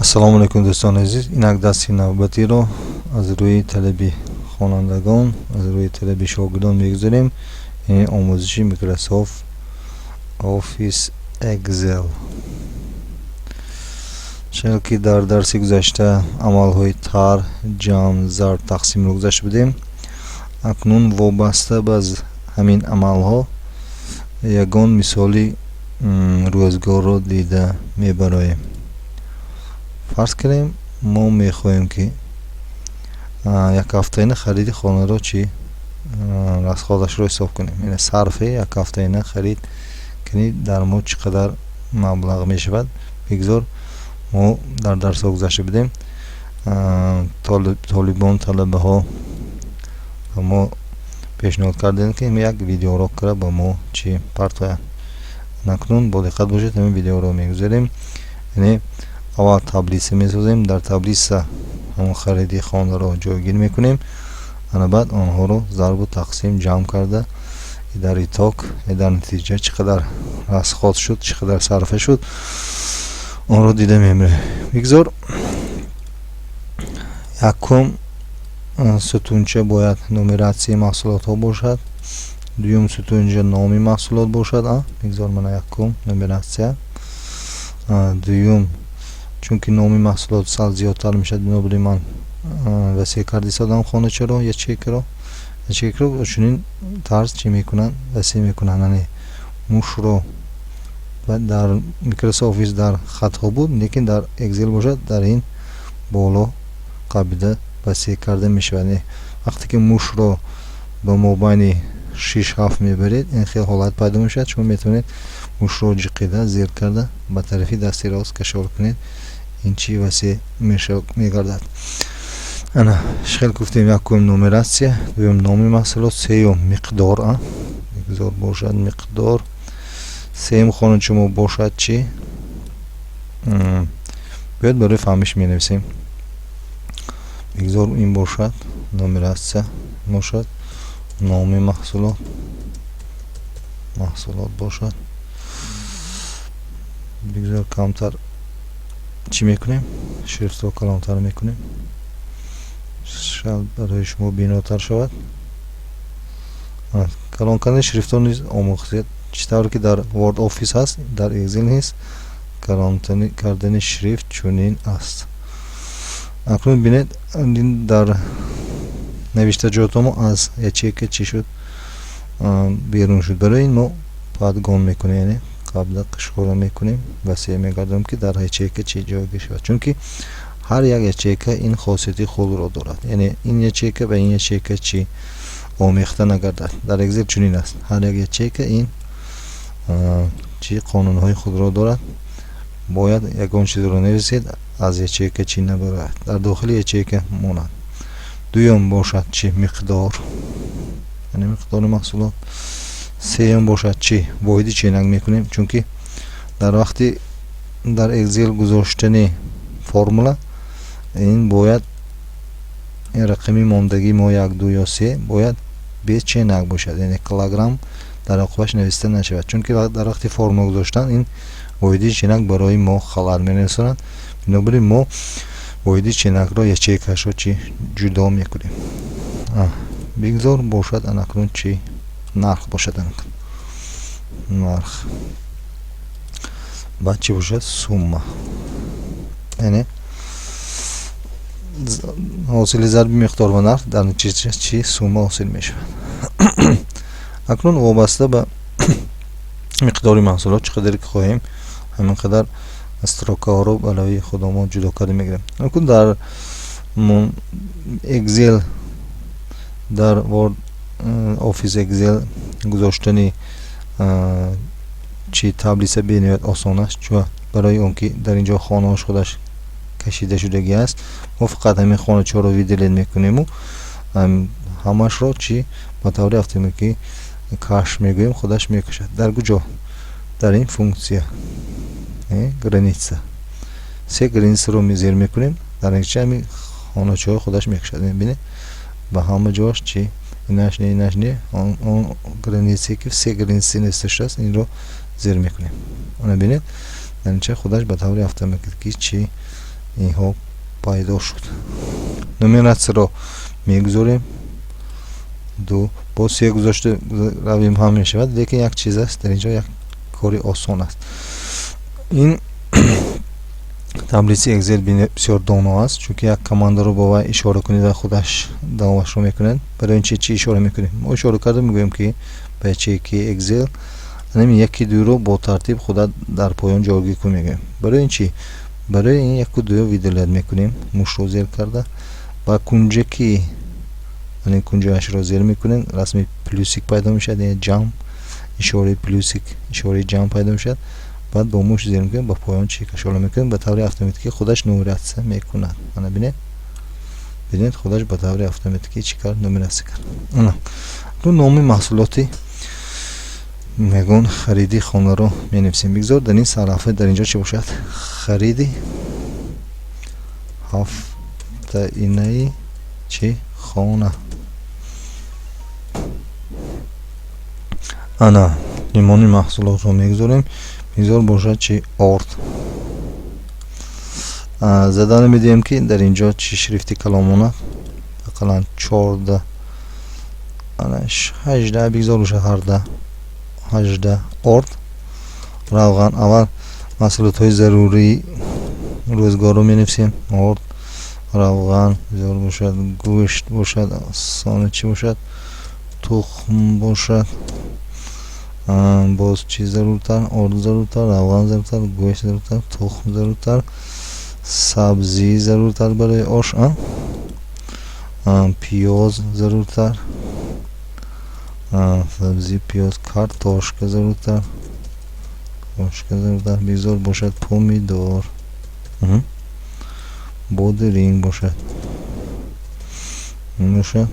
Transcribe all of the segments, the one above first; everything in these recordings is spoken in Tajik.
Ассалому алайкум, дӯстони азиз. Инак, дарси навбатиро аз рӯи талаби хонандагон, аз рӯи талаби шогирдон мегузарем, яъне омӯзиши Microsoft Office Excel. Чунон ки дар дарси гузашта амалҳои тарҳ, ҷамъ, зарб, тақсимро гузашта будем, акнун вобаста ба ҳамин амалҳо ягон мисоли рӯзгорро дида мебароем. Фарз кунем, мо мехоҳем, ки як ҳафтаина хариди хонаро, чӣ, расходашро ҳисоб кунем, яъне сарфи як ҳафтаина харид кунӣ дар моҳ чӣ қадар маблағ мешавад. Бигзор, мо дар дарсҳо гузашта будем, толибон, талабаҳо ба мо пешниҳод кардем, ки як видеоурок кара ба мо чӣ партоянд. Акнун бо диққат бошед, ҳамин видеоро мегузарем. Яъне аввал таблица месозем, дар таблица ҳамон хариди хонаро ҷойгир мекунем, ана баъд онҳоро зарбу тақсим, ҷамъ карда, дар итог, дар натиҷа чӣ қадар расход шуд, чӣ қадар сарфа шуд, онро дида мебарем. Бигзор, якум сутунча бояд нумератсияи маҳсулотҳо бошад, дуюм сутунча номи маҳсулот бошад. Бигзор, мана, якум нумератсия, дуюм, чунки номи маҳсулот сал зиёдтар мешавад, бинобар ин ман васеъ карда истодам хоначаро, ячейкаро чунин тарз чӣ мекунанд, васеъ мекунанд. Яъне мушро дар Microsoft Office дар хатҳо буд, лекин дар Excel бошад, дар ин боло қабида васеъ карда мешавад. Вақте ки мушро ба мобайни шиш, ҳафт мебаред, ин хел ҳолат пайдо мешавад. Шумо метавонед мушро ҷиқида, зер карда, ба тарафи дасти рост кашол кунед, ин чӣ васеъ мегардад. Ана хел гуфтем: якум нумератсия, дуюм номи маҳсулот, сеюм миқдор, миқдор бошад, миқдор. Сеюм хонача мо бошад чӣ? Биёед, барои фаҳмиш менависем. Бигзор, ин бошад нумератсия, бошад номи маҳсулот, маҳсулот бошад. Бигзор, камтар чӣ мекунем, шрифтро калонтар мекунем, шояд барои шумо бинотар шавад. Калон кардани шрифтҳо низ омӯхтед. Чӣ тавре ки дар Word Office ҳаст, дар Excel низ калон кардани шрифт чунин аст. Акнун бинед, дар навиштаҷотҳо мо аз ячейка чӣ шуд? Берун шуд. Барои ин мо подгон мекунем, яъне қабла кашора мекунем, васеъ мегардонем, ки дар ячейка чӣ ҷойгир шавад, чунки ҳар як ячейка ин хосияти худро дорад, яъне ин ячейка ба ин ячейка чӣ омехта нагардад. Дар Excel чунин аст: ҳар як ячейка ин чӣ қонунҳои худро дорад. Бояд ягон чизро нависед, аз ячейка чӣ набарояд, дар дохили ячейка монад. Дуюм бошад чӣ? Миқдор, яъне миқдори маҳсулот. Сеюм бошад чӣ? Воҳиди ченак мекунем, чунки дар вақти дар Excel гузоштани формула ин бояд ин рақами мондагии мо, як, ду ё се, бояд бе ченак бошад, яъне килограмм дар оқибаш нависта нашавад, чунки дар вақти формула гузоштан ин воҳиди ченак барои мо халал мерасонад. Бинобар ин мо воҳиди ченакро, ячейкашро чӣ ҷудо мекунем. Бигзор, бошад анакнун чӣ? Нарх бошад. Нарх, баъд чӣ бошад? Сумма, яъне ҳосили зарби миқдор ва нарх, дар натиҷа чӣ? Сумма ҳосил мешавад. Акнун вобаста ба миқдори маҳсулот, чӣ қадаре ки хоҳем, ҳамин қадар строкаҳоро барои худомон ҷудо карда мегирем. Акнун дар Excel, дар Word Office Excel гузоштани чӣ, таблица бениҳоят осон аст, чун барои он ки дар ин ҷо хонаҳош худаш кашида шудагӣ аст. Мо фақат ҳамин хоначаҳоро выделить мекунему ҳамашро чӣ, ба таври автоматикӣ каш мегӯем, худаш мекашад. Дар куҷо? Дар ин функсия граница, се границаро зер мекунем, дар натиҷа ҳамин хоначаҳои худаш мекашад. Бинед, ба ҳама ҷоаш чӣ, инаш не, инаш не, он границае ки се граница нависта шудааст, инро зер мекунем. Ана бинед, дар натиҷа худаш ба таври автоматикӣ чӣ, Инҳо пайдо шуд. Нумератсияро мегузорем ду, боз се гузошта равем ҳам мешавад, лекин як чиз аст, дар инҷо як кори осон аст. Ин таблица Excel бисёр доно аст, чунки як командаро бо вай ишора кунед ва худаш давомашро мекунад. Барои ин чи чӣ ишора мекунем? Мо ишора карда мегӯем, ки ба ячейки Excel анами яки дуро бо тартиб худат дар поён ҷойгир кун, мегӯем. Барои ин чӣ? Барои ин яку дуё выделять мекунем, мушро зер карда ба кунҷаки ани кунҷаашро зер мекунем, расми плюсик пайдо мешавад, яъне ҷамъ, ишораи плюсик, ишораи ҷамъ пайдо мешавад. Баъд бо муш зер мекунем, ба поён чӣ кашола мекунем, ба таври автоматикӣ худаш нумератсия мекунад. Ана бинед, бинед, худаш ба таври автоматикӣ чӣ кард? Нумератсия кард. Ана акнун номи маҳсулоти ягон хариди хонаро менависем. Бигзор дар ин сарлавҳа дар инҷо чӣ бошад? Хариди ҳафтаинаи чӣ? Хона. Ана лимони маҳсулотро мегузорем. Бигзор бошад чи? Орд. Задание медиҳем, ки дар инҷо чӣ шрифти калон монад, ақаллан 14, ана 18, бигзор бошад 18. Орд, равған. Аввал маҳсулотҳои зарурии рӯзгорро менависем: орд, равған, бигзор бошад гӯшт бошад, сони чӣ бошад? Тухм бошад. Боз чӣ заруртар? Орд заруртар, равған заруртар, гӯшт заруртар, тухм заруртар, сабзӣ заруртар барои ош, пиёз заруртар, сабзӣ, пиёз, картошка заруртар, картошка заруртар, бигзор бошад помидор, бодиринг бошад, бошад.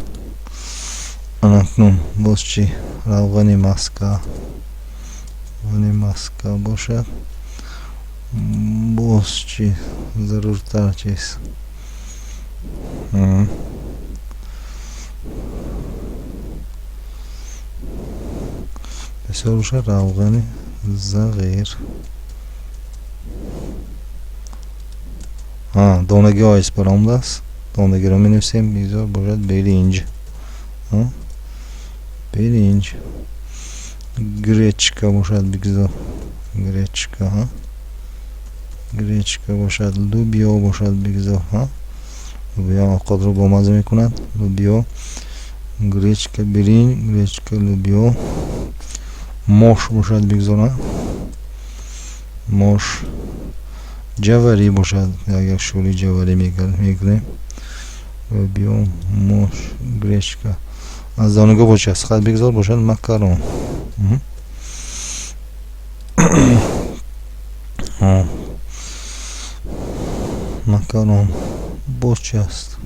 Анакнун боз чӣ? Равғани маска, равғани маска бошад. Боз чӣ заруртар чиз? Бисёр бошад равғани зағир. Донагиҳо баромадааст, донагиро менависем. Бигзор бошад беринҷ, биринҷ, гречка бошад, бигзор гречка, гречка бошад, лубиё бошад, бигзор. Лубиё овқотро бомазза мекунад. Лубиё, гречка, биринҷ, гречка, лубиё, мош бошад, бигзор мош, ҷаварӣ бошад, як шӯли ҷаварӣ мегирем. Лубиё, мош, гречка. Аз донагиҳо боз чи аст? Хай, бигзор бошад макарон, макарон. Боз чи аст?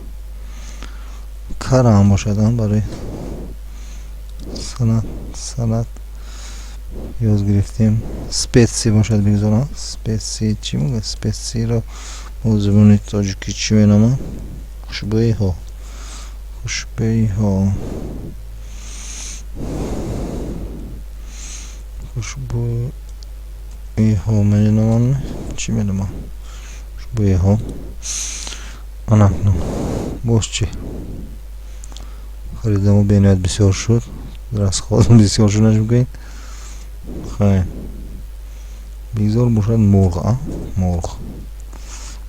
Карам бошад барои салат, салат ёд гирифтем. Специи бошад, бигзор специи. Чӣ мегӯяд специиро бо забони тоҷикӣ, чӣ меноманд? Хушбӯиҳо, хушбӯиҳо, хушбӯиҳо меноманд. Чӣ меноманд? Хушбӯиҳо. Ана боз чӣ? Харидамо бениҳоят бисёр шуд, расход бисёр шуд, мегӯед. Хай, бигзор бошад мурғ, мурғ,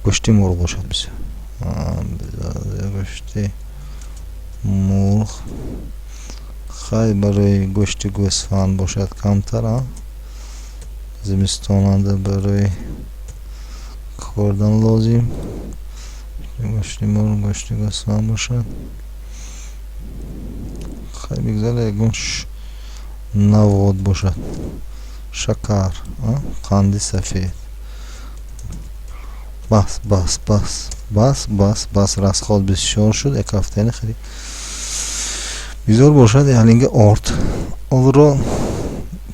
гӯшти мурғ бошад, бисёр гӯшти мурғ. Хай, барои гӯшти гӯсфанд бошад камтар, зимистонанда барои хӯрдан лозим. Гӯшти мурғ, гӯшти гӯсфанд бошад. Хай, бигзор ягон навод бошад, шакар, қанди сафед. Бас, бас, бас, бас, бас, бас, расход бисёр шуд як ҳафтаини харид. Бигзор бошад ялинга орд. Ордро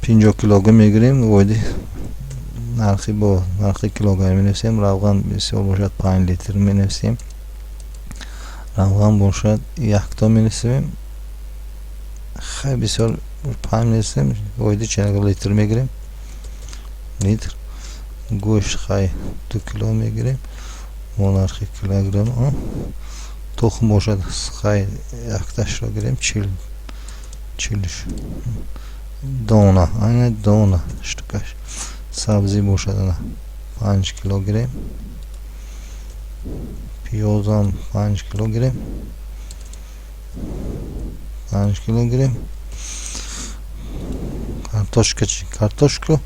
50 килограмм мегирем, воҳиди нархи бо нархи килограмм менависем. Равған бисёр бошад 5 литр менависем, равған бошад якто менависем. Хай, бисёр 5 менависем, воҳиди чанд литр мегирем? Литр. Гӯшт хай 2 кило мегирем. Бо нархи килограмм. Тухм бошад, хай, якташро гирем, 40, 40 дона, ана дона штукаш. Сабзӣ бошад, ана 5 кило гирем. Пиёзам 5 кило гирем, 5 кило гирем. Картошка чи? Картошку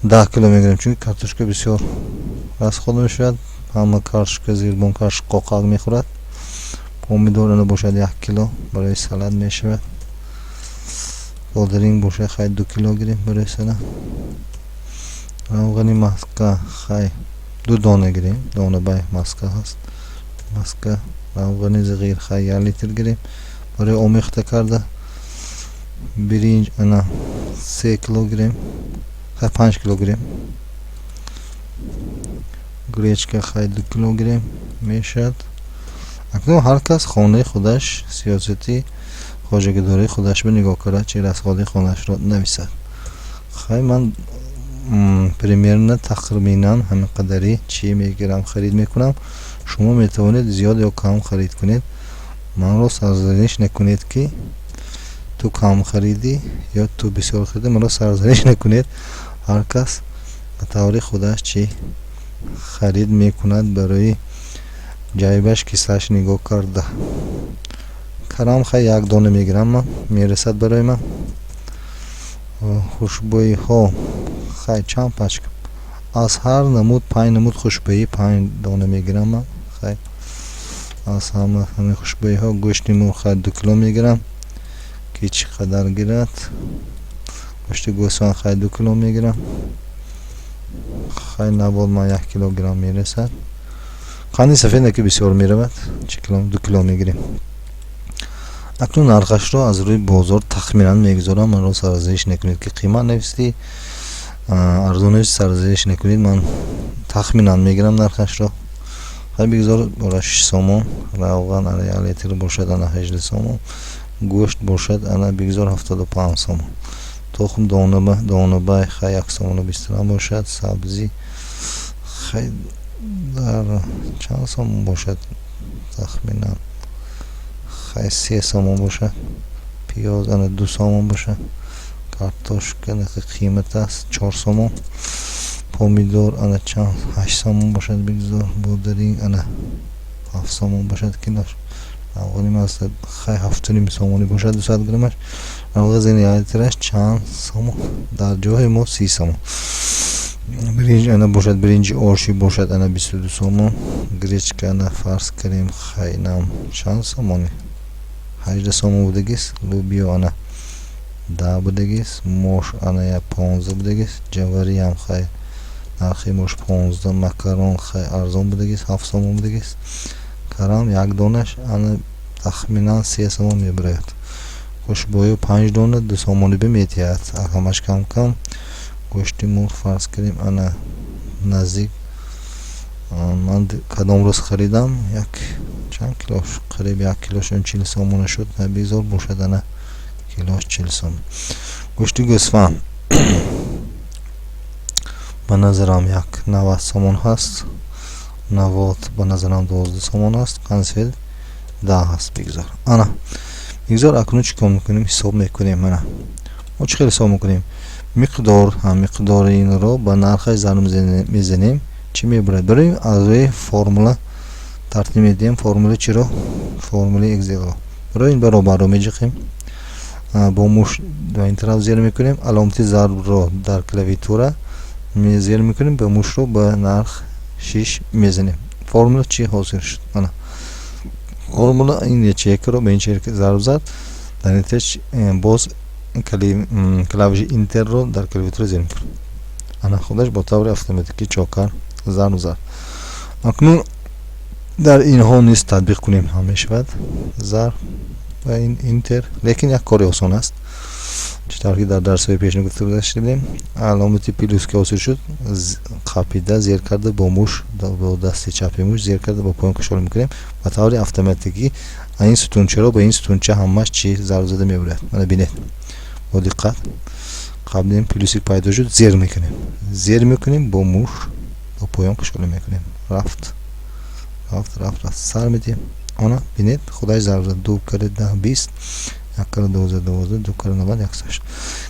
10 кило мегирем, чунки картошка бисёр расход мешавад. Ҳама картошка, зирбон картошка қоқак мехӯрад. Помидор ана бошад, 1 кило барои салат мешавад. Бодиринг бошад, хай, 2 кило гирем барои салат. Равғани маска, хай, ду дона гирем, дона бай маска ҳаст, маска. Равғани зиғир, хай, 1 литр гирем барои омехта карда. Биринҷ ана 3 кило гирем, хай, 5 кило гирем. Гречка, хай, 2 кило гирем, мешавад. Акнун ҳар кас хонаи худаш, сиёсати хоҷагидории худашро нигоҳ карда, чи расходи хонаашро нависад. Хай, ман примерно, тахминан ҳамин қадари чӣ мегирам, харид мекунам. Шумо метавонед зиёд ё кам харид кунед. Манро сарзаниш накунед, ки ту кам харидӣ ё ту бисёр харидӣ. Манро сарзаниш накунед. Ҳар кас ба таври худаш чӣ харид мекунад, барои ҷайбаш, кисааш нигоҳ карда. Карам, хай, як дона мегирам ман, мерасад барои ман. Хушбӯйиҳо, хай, чанд пачка? Аз ҳар намуд, панҷ намуд хушбӯйӣ, панҷ дона мегирам ман, хай, аз ҳама ҳамин хушбӯйиҳо. Гӯшти мурғ, хай, 2 кило мегирам, ки чӣ қадар гирад. Гӯшти гӯсфанд, хай, 2 кило мегирам. Хай, набот ман 1 килограмм мерасад. Қанди сафеда, ки бисёр меравад, чи кило? 2 кило мегирем. Акнун нархашро аз рӯи бозор тахминан мегузорам. Манро сарзаниш накунед, ки қимат навистӣ, арзон навистӣ. Сарзаниш накунед, ман тахминан мегирам нархашро. Хай, бигзор бора 6 сомон. Равған ана 1 литр бошад, ана 18 сомон. Гӯшт бошад, ана бигзор 75 сомон. Тухм донабай, хай, 1 сомону 20 тирам бошад. Сабзӣ, хай, дар чанд сомон бошад тахминан? Хай, 3 сомон бошад. Пиёз ана 2 сомон бошад. Картошка қимат аст, 4 сомон. Помидор ана чанд? 8 сомон бошад бигзор. Бодиринг ана 7 сомон бошад килош. Равғани маста, хай, 7,5 сомонӣ бошад 200 граммаш. Равғани зини 1 литраш чанд сомон? Дар ҷои мо 30 сомон. Биринҷ ана бошад, биринҷи ошӣ бошад, ана 22 сомон. Гречка ана фарз кардем, хай, нам чанд сомонӣ? 18 сомон будагист. Лӯбиё ана 10 будагист. Мош ана я 15 будагист. Ҷавариам, хай, нархи мош 15. Макарон, хай, арзон будагист, 7 сомон будагист. Карам як донаш ана тахминан 3 сомон мебарояд. Хушбӯю панҷ дона 2 сомонӣ бимедиҳад, ҳамаш кам кам. Гӯшти мурғ фарз кардем, ана наздик ман кадом рӯз харидам, як чанд килош, қариб 1 килош 40 сомона шуд. Бигзор бошад, ана килош 40 сомон. Гӯшти гӯсфанд ба назарам як 90 сомон ҳаст. Навот ба назарам 12 сомон аст. Қанди сафед 10 ҳаст, бигзор, ана бигзор. Акнун чӣ кор мекунем? Ҳисоб мекунем. Ана мо чӣ хел ҳисоб мекунем? Миқдор, миқдори инро ба нархаш зарб мезанем, чӣ мебарад? Барои аз рӯи формула тартиб медиҳем. Формула чиро? Формулаи Excelро. Барои ин баробарро меҷиқем, бо муш ба ин тараф зер мекунем, аломати зарбро дар клавиатура зер мекунем, ба мушро ба нарх шиш мезанем. Формула чӣ ҳосил шуд? Ана формула. Ин ячейкаро ба ин ячейка зарб зад. Дар натиҷа боз клавиши Enter-ро дар клавиатура зер мекунем. Ана худаш бо таври автоматикӣ чокар зарб зад. Акнун дар инҳо низ татбиқ кунем ҳам мешавад, зарб ва ин Enter. Лекин як кори осон аст. Чӣ тавр ки дар дарсҳои пешин гуфта гузашта будем, аломати плюс ки ҳосил шуд, қапида зер карда бо муш, бо дасти чапи муш зер карда ба поён кашола мекунем. Ба таври автоматикӣ ин сутунчаро ба ин сутунча ҳамаш чӣ зарб зада мебарад. Мана бинед бо диққат: қаблин плюсик пайдо шуд, зер мекунем, зер мекунем, бо муш ба поён кашола мекунем, рафт. Рафт, рафт, рафт, сар медиҳем. Ана, бинед, худаш зарб зад: ду кари 10, 20, як кари 12, 12, ду кари 90, 108.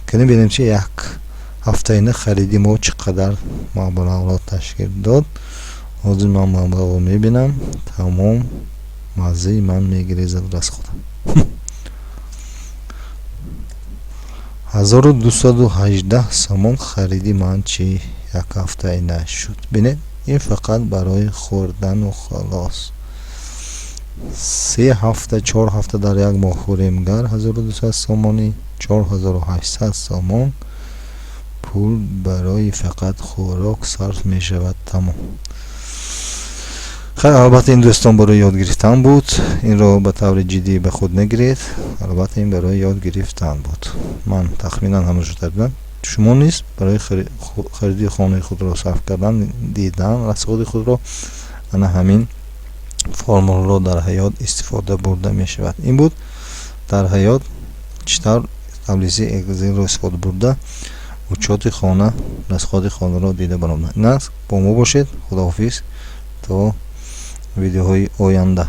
Кани бинем, чи як ҳафтаина хариди мо чӣ қадар маблағро ташкил дод. Ҳозир ман маблағро мебинам, тамом, маззаи ман мегирезад. Расход 1218 сомон хариди ман чи як ҳафтаина шуд. Бинед, ин фақат барои хӯрдану халос. 3 ҳафта, 4 ҳафта дар як моҳ хӯрем гар, 1200 сомонӣ, 4800 сомон пул барои фақат хӯрок сарф мешавад, тамом. Хайр, албатта, ин, дӯстон, барои ёд гирифтан буд. Инро ба таври ҷиддӣ ба худ нагиред. Албатта, ин барои ёд гирифтан буд. Ман тахминан ҳамашо будам. Шумо низ барои хариди хонаи худро сарф кардан, дидан расходи худро, ана ҳамин формуларо дар ҳаёт истифода бурда мешавад. Ин буд дар ҳаёт чӣ тавр таблицаи Экселро истифода бурда, учёти хона, расходи хонаро дида баромад. Ин аст, бо мо бошед. Худоҳофиз, то видеоҳои оянда.